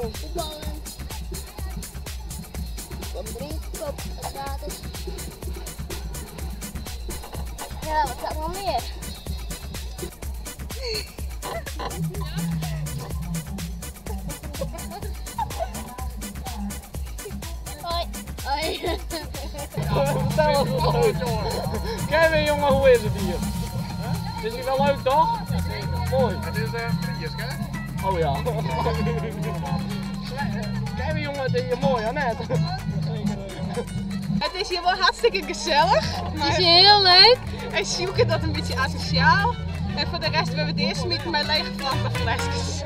Kom voetballen. Kom drinken op het water. Ja, wat staat nog meer? Hoi. Hoi. Vertel eens wat leuk, jongen. Kevin, jongen, hoe is het hier? Het is hier wel leuk, toch? Mooi. Het is Fries, hè? Oh ja. Kevin, jongen, het is hier mooi, hè, net? Het is hier wel hartstikke gezellig. Het is hier heel leuk. En zoeken dat een beetje asociaal. En voor de rest hebben we het eerst met mijn lege flesjes.